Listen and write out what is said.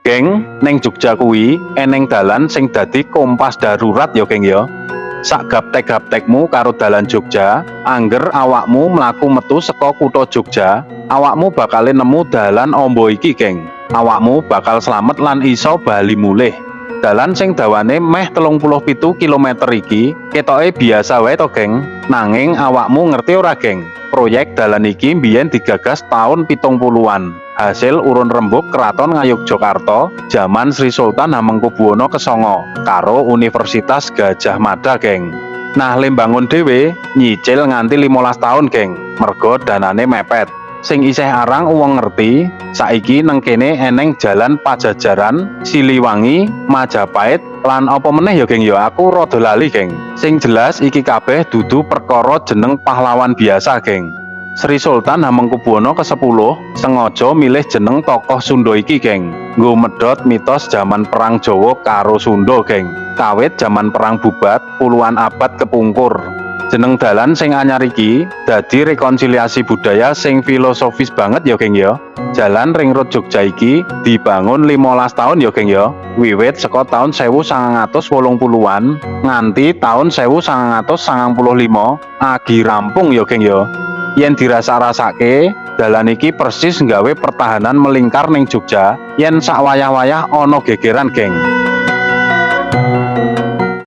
Geng, neng Jogja kuwi eneng dalan sing dadi kompas darurat ya, geng, ya. Sak gaptek-gaptekmu karo dalan Jogja, angger awakmu mlaku metu saka kutha Jogja, awakmu bakal nemu dalan ombo iki, geng. Awakmu bakal slamet lan iso bali mulih. Dalan sing dawane meh 37 km iki ketoke biasa wae to, geng. Nanging awakmu ngerti ora, geng? Proyek dalan iki mbiyen digagas tahun 70-an. Hasil urun rembug Keraton Ngayogyakarta jaman Sri Sultan Hamengkubuwono ke-9 karo Universitas Gajah Mada, geng. Nah, le mbangun dhewe nyicil nganti 15 tahun, geng, mergo danane mepet. Sing isih arang wong ngerti, saiki neng kene eneng Jalan Pajajaran, Siliwangi, Majapahit, lan apa meneh ya, geng, ya, aku rada lali, geng. Sing jelas iki kabeh dudu perkara jeneng pahlawan biasa, geng. Sri Sultan Hamengkubuwono ke-10 sengaja milih jeneng tokoh Sunda iki, geng. Nggo medhot mitos jaman perang Jawa karo Sunda, geng. Kawit jaman perang Bubat puluhan abad kepungkur. Jeneng dalan sing anyar iki dadi rekonsiliasi budaya sing filosofis banget ya, geng, ya. Jalan Ring Road Jogja iki dibangun 15 tahun ya, geng, ya. Wiwit saka tahun 1980-an nganti tahun 1995 agi rampung ya, geng, ya. Yen dirasa-rasake, dalan iki persis nggawe pertahanan melingkar ning Jogja yen sak wayah-wayah ana gegeran, geng.